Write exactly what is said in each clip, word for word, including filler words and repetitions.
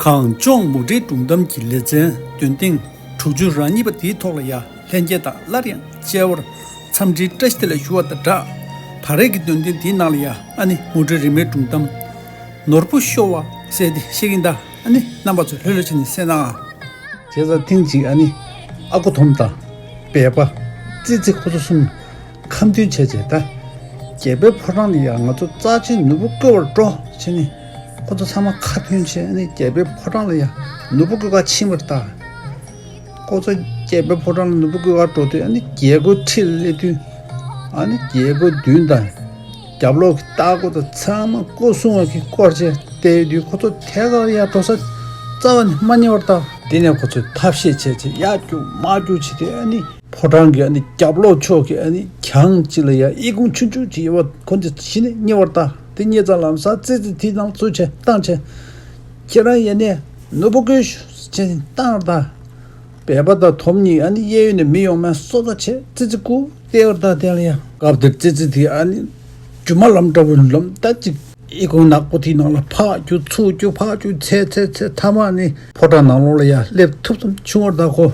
གངས་ལྗོངས་མུ་འབྲེལ་སྒྲུང་གཏམ་གྱི་ལེ་ཚན་འདོན་ཐེངས་དྲུག་ཅུ་རེ་གཉིས་པ་དེའི་ཐོག་ལ་ཡ་ལྷན་རྒྱས་དང་སླར་ཡང་མཇལ་བར་འཚམས་འདྲིའི་བཀྲ་ཤིས་བདེ་ལེགས་ཞུ་བ་དང་སྦྲགས། ད་རེས་ཀྱི་འདོན་ཐེངས་དེའི་ནང་ལ་ཡ་ཨ་ནི་མུ་འབྲེལ་རིས་མེད་སྒྲུང་གཏམ་ནོར་བུ་ཤོར་བ་ཟེར་ཏེ་བཤད་ཀྱིན་གདའ། ཨ་ནི་རྣམ་པ་ཚོ་ལྷོད་ལྷོད་བྱས་ནས་གསན་གནང་ཨ། བྱས་ཙང་ཐེངས་གཅིག་ཨ་ནི་ཨ་ཁུ་དོམ་དང་སྦལ་པ་ཙི་ཙི་ཁོ་ཚོ་གསུམ་ཁ་མཐུན་བྱས་བྱས་ད། རྒྱལ་པོའི་ཕོ་བྲང་ལ་ཡ་ང་ཚོ་རྩ་ཆེན་ནོར་བུ་བརྐོ་བར་འགྲོ་བྱས་ནས་ཁོ་ཚོ་ཚང་མ་ཁ་མཐུན་བྱས་ཨ་ནི་རྒྱལ་པོའི་ཕོ་བྲང་ལ་ཡ་ནོར་བུ་བརྐོ་ག་ཕྱིན་པར་ད། ཁོ་ཚོ་རྒྱལ་པོའི་ཕོ་བྲང་ལ་ནོར་བུ་བརྐོ་ག་འགྲོ་དུས་ཨ་ནི་རྒྱལ་སྒོ་ཁྲིར་སླེབས་དུས་ཨ་ནི་རྒྱལ་སྒོ་མདུན་དང་རྒྱབ་ལོགས་ཀྱི་ལྟག་སྒོ་དང་ཚང་མ་བརྐོས་སོང་བ་གི་སྐོར་བྱས་བལྟས་དུས་ཁོ་ཚོ་ཐད་ཀར་ཡར་འགྲོ་ས་རྩ་བ་ནས་མ་རྙེད་པར་ད། དེ་ནས་ཁོ་ཚོས་ཐབས་ཤེས་བྱས་བྱས་ཡར་རྒྱུག་མར་རྒྱུག་བྱས་ཏེ་ཨ་ནི་ཕོ་བྲང་གི་ཨ་ནི་རྒྱབ་ལོགས་ཕྱོགས་ཀྱི་ཨ་ནི་གྱང་གཅིག་ལ་ཡ་ཨི་ཁུང་ཆུང་ཆུང་ཅིག་ཡོད་པ་ཁོ་ཚོས་གཞི་ནས་རྙེད་པར་ད། དེ་རྙེད་ཙང་ལམ་སང་ཙི་ཙི་དེའི་ནང་ཚུད་བྱས་བཏང་བྱས། ཁྱེད་རང་ཡ་ནས་ནོར་བུ་བརྐོས་ཤོག་ཅེས་བཏང་བར་ད། སྦལ་པ་དང་དོམ་གཉིས་ཨ་ནི་གཡས་གཡོན་ནས་མི་ཡོང་མེད་སོ་ད་བྱས་ཙི་ཙི་སྐུ་བལྟས་པར་ད་དེ་ལ་ཡ། སྐབས་དེར་ཙི་ཙི་དེ་ཨ་ནི་རྒྱུ་མ་ལམ་འདྲ་བོའི་ལམ་ད་ཅིག་ཨི་ཁུང་ནག་པོ་དེའི་ནང་ལ་ཕར་རྒྱུག་ཚུར་རྒྱུག་ཕར་རྒྱུག་ཚེ་ཚེ་ཚེ་མཐའ་མ་ནི་ཕོ་བྲང་ནང་ལོགས་ལ་ཡ་སླེབས་ཐུབ་ཙམ་བྱུང་བར་ད་ཁོ།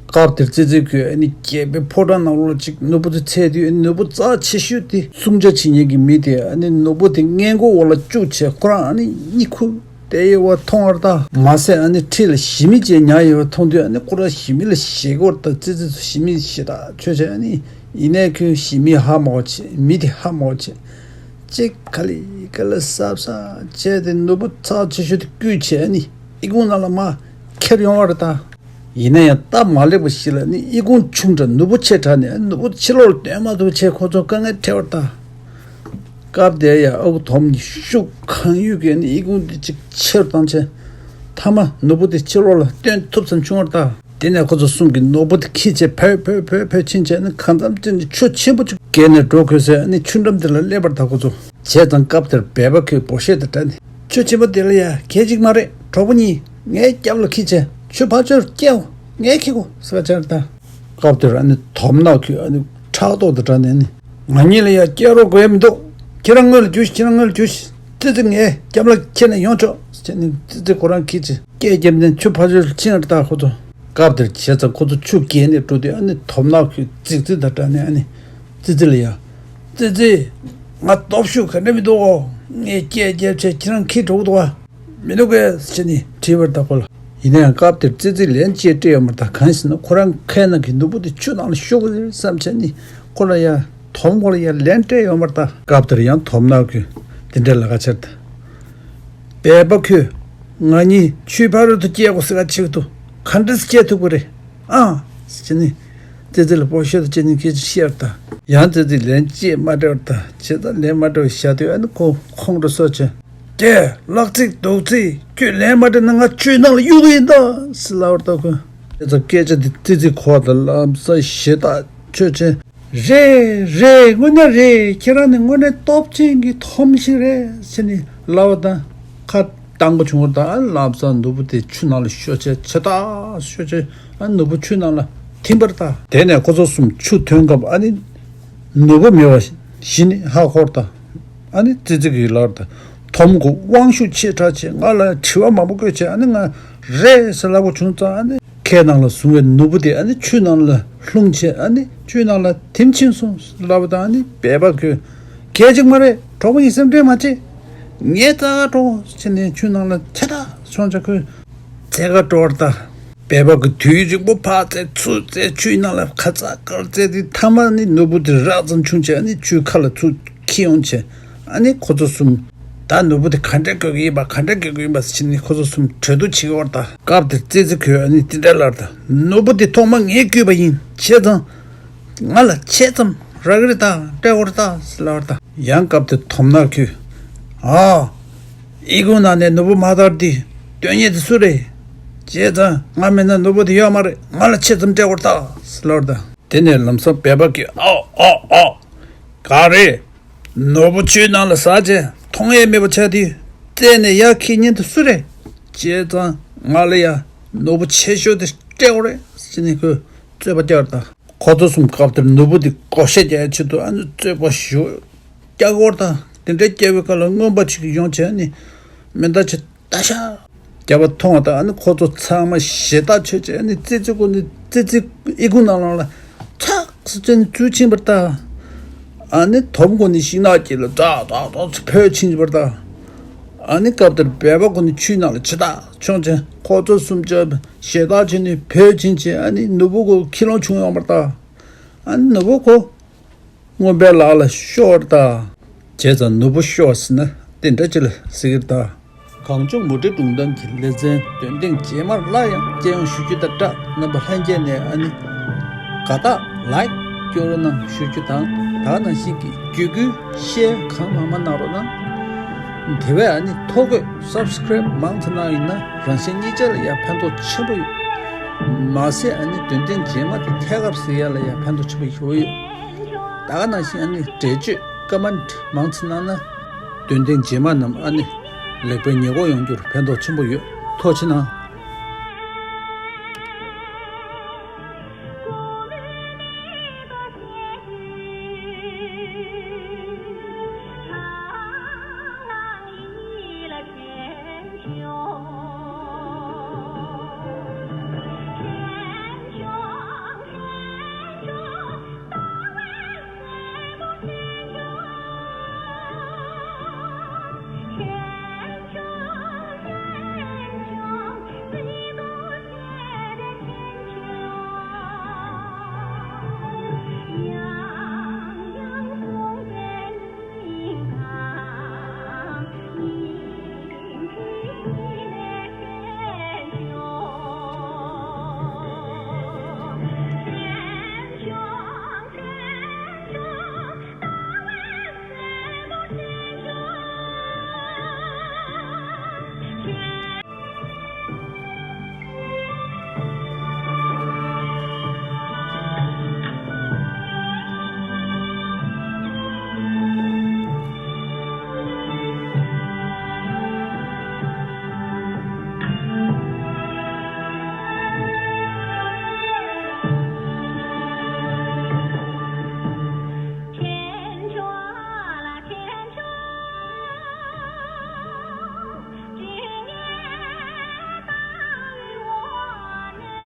སྐབས་དེར་ཙི་ཙི་ཁོས་ཨ་ནི་རྒྱལ་པོའི་ཕོ་བྲང་ནང་ལོགས་ལ་ཅིག་ནོར་བུ་དེ་འཚོལ་དུས་ནོར་བུ་རྩ་ཆེ་ཤོས་དེ་སྲུང་བྱ་བྱེད་མཁན་གྱི་མི་དེ་ཨ་ནི་ནོར་བུ་དེ་སྔས་མགོ་འོག་ལ་བཅུག་བྱས་ཁོ་རང་ཨ་ནི་གཉིད་ཁུག་བསྡད་ཡོད་པ་མཐོང་བར་ད། མ་ཟད་ཨ་ནི་འཁྲིས་ལ་ཞི་མི་ཅིག་ཉལ་ཡོད་པ་མཐོང་དུས་ཨ་ནི་ཁོ་རང་ཞི་མི་ལ་ཞེད་སྐོར་དང་ཙི་ཙི་ཚོ་ཞི་མི་ཞེ་དྲག་ཆོས་བྱས་ཨ་ནི་ཡིན་ནའི་ཁོས་ཞི་མི་ཧ་མ་གོ་བྱས་མི་དེ་ཧ་མ་གོ་བྱས་ཅིག་ག་ལེ་ག་ལེ་སབ་སབ་བྱས་ཏེ་ནོར་བུ་ཚགས་ཆེ་ཤོས་དེ་བརྐུས་བྱས་ཨ་ནི་ཨི་ཁུང་ནང་ལ་མར་ཁྱེར་ཡོང་བར་ད། ཡིན་ན་ཡང་སྟབས་མ་ལེགས་པ་ཞིག་ལ་ནི་ཨི་ཁུང་ཆུང་དྲགས་ནོར་བུ་ཆེ་དྲགས་ནས་ནོར་བུ་ཕྱི་ལོགས་ལ་འདོན་མ་ཐུབ་བྱས་ཁོ་ཚོ་དཀའ་ངལ་འཕྲད་པར་ད། སྐབས་དེར་ཡང་ཨ་ཁུ་དོམ་གྱིས་ཤུགས་གང་ཡོད་ཀྱིས་ནི་ཨི་ཁུང་དེ་གཅིག་ཕྱིར་བཏང་བྱས། མཐའ་མ་ནོར་བུ་དེ་ཕྱི་ལོགས་ལ་འདོན་ཐུབ་ཙམ་བྱུང་བར་ད། དེ་ནས་ཁོ་ཚོ་གསུམ་གྱིས་ནོར་བུ་དེ་འཁྱེར་བྱས་བོད་བོད་བོད་བོད་ཕྱིན་བྱས་ནི་གང་འཚམ་ཅིག་ནས་ཆུ་ཆེན་པོ་གཅིག་བརྒལ་ནས་འགྲོ་དགོས་ཟེར་ནི་ཆུ་འགྲམ་དེ་ལ་སླེབས་པར་ད་ཁོ་ཚོ། བྱས་ཙང་སྐབས་དེར་སྦལ་པ་ཁོས་འབོ་ཤེད་དང་སྦྲགས་ནས། ཆུ་ཆེན་པོ་དེ་ལ་ཡ་གད་ཅིག་མ་རེད། གྲོགས་པོ་གཉིས་ངའི་རྒྱབ་ལ་འཁྱེར་བྱས་ཆུ་ཕར་ཕྱོགས་སྐྱེལ་ངས་འཁྱེར་དགོས་ཟེར་བ་ཅར་ད། སྐབས་དེར་ཨ་ནི་དོམ་ནག་ཁོས་ཨ་ནི་ཕྲག་དོག་དང་སྦྲགས་ནས་ནི། ང་གཉིས་ལ་ཡ་སྐྱེལ་རོགས་དགོས་ཡ་མི་འདུག་ཁྱེད་རང་སྔོན་ལ་རྒྱུགས་ཤིག་ཁྱེད་རང་སྔོན་ལ་རྒྱུགས་ཤིག་ཙི་ཙི་ངའི་རྒྱབ་ལ་འཁྱེར་ནས་ཡོང་ཆོག་ཟེར་ནས་ཙི་ཙི་ཁོ་རང་འཁྱེར་བྱས་སྐད་རྒྱབ་ནས་ཆུ་ཕར་ཕྱོགས་ལ་ཕྱིན་ཡར་ད་ཁོ་ཚོ། སྐབས་དེར་བྱས་ཙང་ཁོ་ཚོ་ཆུ་བརྒལ་ནས་འགྲོ་དུས་ཨ་ནི་དོམ་ནག་ཁོས་རྫིག་རྫིག་དང་སྦྲགས་ནས་ཨ་ནི། ཙི་ཙི་ལ་ཡ། ཙི་ཙི། ང་སྟོབས་ཤུགས་ག་འདྲ་མི་འདུག་གོ་ངས་སྐད་རྒྱབ་བྱས་ཁྱེད་རང་འཁྱེར་འགྲོ་གི་འདུག་ག་མི་འདུག་གས་ཟེར་ནས་དྲིས་པར་ད་ཁོ་ལ། ཡིན་ན་ཡང་སྐབས་དེར་ཙི་ཙི་ལན་ཅིག་སྤྲད་ཡོད་མ་རེད་ད། གང་ཡིན་ཟེར་ན་ཁོ་རང་ཁའི་ནང་གི་ནོར་བུ་དེ་ཆུ་ནང་ལ་ཤོར་གི་རེད་བསམ་བྱས་ནས་ཁོ་ལ་ཡ་དོམ་ཁོ་ལ་ཡ་ལན་སྤྲད་ཡོད་མ་རེད་ད། སྐབས་དེར་ཡང་དོམ་ནག་ཁོས་དེ་འདྲ་ལབ་ཁ་ཕྱིར་ད། སྦལ་པ་ཁོས་ང་གཉིས་ཆུའི་ཕ་རོལ་ཏུ་སྐྱེལ་དགོས་ཟེར་ག་བྱེད་ཀྱི་འདུག་ག་འདྲ་སེ་སྐྱེལ་ཐུབ་ཀྱི་རེད། ཨང་། ཟེར་ནས་ཙི་ཙི་ལ་འབོ་ཤེད་དང་བཅས་ནས་སྐད་ཆ་བཤད་པར་ད། ཡང་ཙི་ཙི་ལན་ཅིག་མ་སྤྲད་པར་ད། བྱས་ཙང་ལན་མ་སྤྲད་པར་བཞག་དུས་ཨ་ནི་ཁོ་ཁོང་ཁྲོ་གསོ་བྱས། ཀྱེ། ལག་ཚིག་རྡོག་ཚིག་ཁྱོད་ལན་མ་སྤྲད་ན་ང་ཆུའི་ནང་ལ་གཡུག་གི་ཡིན་ད་ཟེར་ལབ་པར་ད་ཁོས། བྱས་ཙང་སྐད་ཆ་དེ་ཙི་ཙི་གོ་བ་དང་ལམ་སང་ཞེ་ཐག་ཆོད་བྱས། རེད་རེད། དངོས་གནས་རེད། ཁྱེད་རང་ནི་དངོས་གནས་སྟོབས་ཆེན་གྱི་དོམ་ཞིག་རེད་ཟེར་ནས་ལབ་པ་དང་ཁ་གཏང་པོ་བྱུང་བ་དང་ལམ་སང་ནོར་བུ་དེ་ཆུ་ནང་ལ་ཤོར་བྱས་ཇེ་ཐག་ཤོར་བྱས་ཨ་ནོར་བུ་ཆུ་ནང་ལ་ཐིམ་པར་ད། དེ་ནས་ཁོ་ཚོ་གསུམ་ཆུ་ཐོན་སྐབས་ཨ་ནི་ནོར་བུ་མེད་པ་གཞི་ནས་ཧ་གོ་བར་ད། ཨ་ནི་ཙི་ཙི་གིས་ལབ་པར་ད། དོམ་ཁོ་དབང་ཤུགས་ཆེ་དྲགས་བྱས་ང་ལ་དྲི་བ་མང་པོ་བཀོད་བྱས་ཨ་ནི་ང་རེད་ཟེར་ལབ་དགོས་བྱུང་ཙང་ཨ་ནི། ཁའི་ནང་ལ་བཟུང་བའི་ནོར་བུ་དེ་ཨ་ནི་ཆུ་ནང་ལ་ལྷུང་བྱས་ཨ་ནི་ཆུའི་ནང་ལ་ཐིམ་ཕྱིན་སོང་ལབ་པ་དང་ཨ་ནི་སྦལ་པ་ཁོས་གལ་ཅིག་མ་རེད། གྲོགས་པོ་ཡིན་སེམས་ཁྲལ་མ་བྱེད། ངའི་རྩ་ག་འགྲོ་ཟེར་ནས་ཆུ་ནང་ལ་ཆ་ཐག་སོང་བྱས་ཁོས་རྩེ་ག་འགྲོ་བར་ད། སྦལ་པ་ཁོས་དུས་རིང་པོ་ཕར་རྩེ་ཚུར་རྩེ་ཆུའི་ནང་ལ་ཁ་ཚ་དཀར་རྩེ་དེ་མཐའ་མ་ནི་ནོར་བུ་དེ་རགས་ཙམ་བྱུང་བྱས་ཨ་ནི་ཆུའི་ཁ་ལ་ཚུར་འཁྱེར་ཡོང་བྱས། ཨ་ནི་ཁོ་ཚོ་གསུམ། ད་ནོར་བུ་དེ་ག་འདྲ་དགོས་ཀྱི་ཡིན་པ་ག་འདྲ་དགོས་ཀྱི་ཡིན་པ་ཟེར་ནས་ཁོ་ཚོ་གསུམ་གྲོས་བསྡུར་བྱེད་ཀྱི་ཡོད་པར་ད། སྐབས་དེར་ཙི་ཙི་ཁོས་ཨ་ནི་དེ་འདྲ་ལབ་པར་ད། ནོར་བུ་དེ་ཐོག་མ་ངས་བརྐུས་པ་ཡིན། བྱས་ཙང་ང་ལ་ཆད་ཙམ་རག་གི་རེད་ད། སྤྲད་དགོས་རེད་ད་ཟེར་ལབ་པར་ད། ཡང་སྐབས་དེར་དོམ་ནག་ཁོས། ཨ། ཨི་ཁུང་ནང་ནས་ནོར་བུ་མ་དར་དེ་སྟོན་མཁན་དེ་སུ་རེད། བྱས་ཙང་ང་མེད་ན་ནོར་བུ་དེ་ཡོད་མ་རེད། ང་ལ་ཆད་ཙམ་སྤྲད་དགོས་རེད་ད་ཟེར་ལབ་པར་ད། དེ་ནས་ལམ་སང་སྦལ་པ་ཁོས་ཨོ་ཨོ་ཨོ། ག་རེ། ནོར་བུ་ཆུའི་ནང་ལ་ཟགས་བྱས་མཐོང་ཡས་མེད་པ་ཆགས་དུས་རྩད་ནས་ཡར་འཁྱེར་མཁན་དེ་སུ་རེད། བྱས་ཙང་ང་ལ་ཡ་ནོར་བུ་ཆེ་ཤོས་དེ་སྤྲད་དགོས་རེད་ཟེར་ནས་ཁོས་རྩོད་པ་རྒྱག་པར་ད། ཁོ་ཚོ་གསུམ་སྐབས་དེར་ནོར་བུ་དེ་བགོ་བཤའ་རྒྱག་ཡའི་ཆེད་དུ་ཨ་ནི་རྩོད་པ་ཞེ་པོ་རྒྱག་གི་ཡོད་པར་ད། དེ་འདྲའི་རྒྱག་པའི་སྐབས་ལ་རྔོན་པ་ཅིག་ཡོང་བྱས་ཨ་ནི་མེ་མདའ་ཅིག་ཏ་ཤ། རྒྱབ་པ་མཐོང་བ་དང་ཨ་ནི་ཁོ་ཚོ་ཚང་མ་ཞེ་ཐག་ཆོད་ཅིག་ཨ་ནི་ཙི་ཙི་ཀུན་ནི་ཙི་ཙི་ཨི་ཁུང་ནང་ལོགས་ལ་ཚགས་སུ་ཅན་ཚུར་ཕྱིན་པར་ལྟ། ཨ་ནི་དོམ་ཀུན་ནི་ཤིང་ནགས་དཀྱིལ་ལ་ཏག་ཏག་ཏག་ཅིག་བུད་ཕྱིན་པར་ལྟ། ཨ་ནི་སྐབས་དེར་སྦལ་པ་ཀུན་ནི་ཆུའི་ནང་ལ་ཇི་ལྟར་མཆོང་ཅིང་ཁོ་ཚོ་གསུམ་ཆ་ཞེ་ཐག་ཆོད་ནས་བུད་ཕྱིན་ཅིང་ཨ་ནི་ནོར་བུ་ཀུན་ཁྱེར་ཡོང་བྱུང་ཡོང་བར་ལྟ། ཨ་ནི་ནོར་བུ་ཁོ་རྔོན་པའི་ལག་ལ་ཤོར་ད། བྱས་ཙང་ནོར་བུ་ཤོར་ཟེར་ན་དེ་འདྲ་ཅིག་ལ་ཟེར་གྱི་རེད་ད། གངས་ལྗོངས་མུ་འབྲེལ་སྒྲུང་གཏམ་གྱི་ལེ་ཚན་འདོན་ཐེངས་རྗེས་མར་སླར་ཡང་སྤྱི་ཡོངས་ཞུ་རྒྱུ་དང་སྦྲགས་རྣམ་པ་ལྷན་རྒྱས་ནས་ཨ་ནི་དགའ་རྟགས་ལའིཀ་སྐྱོར་རོགས་གནང་ཞུ་རྒྱུ་དང་ད་ག་ནང་བཞིན་གྱི་བརྒྱུད་སྐུལ་ཤེར་གང་མང་མང་གནང་རོགས་གནང་། དེ་བས་ཨ་ནི་ཐོ་འགོད་སབ་སི་ཀ་རེབ་མང་ཙམ་གནང་ཡིན་ན་རང་གཞན་གཉིས་ཆར་ལ་ཡང་ཕན་ཐོགས་ཆེན་པོ་ཡོད། མ་ཟད་ཨ་ནི་འདོན་ཐེངས་རྗེས་མ་དེ་ཐད་ཀར་གཟིགས་ཡ་ལ་ཡང་ཕན་ཐོགས་ཆེན་པོ་ཡོད་ཡོད། ད་ག་ནང་བཞིན་ཨ་ནི་འགྲེལ་བརྗོད་ཀ་མེན་ཊི་མང་ཙམ་གནང་ན། འདོན་ཐེངས་རྗེས་མ་རྣམས་ཨ་ནི་ལེགས་པའི་ཉེས་འགོག་ཡོང་རྒྱུར་ཕན་ཐོགས་ཆེན་པོ་ཡོད། ཐུགས་རྗེ་གནང་།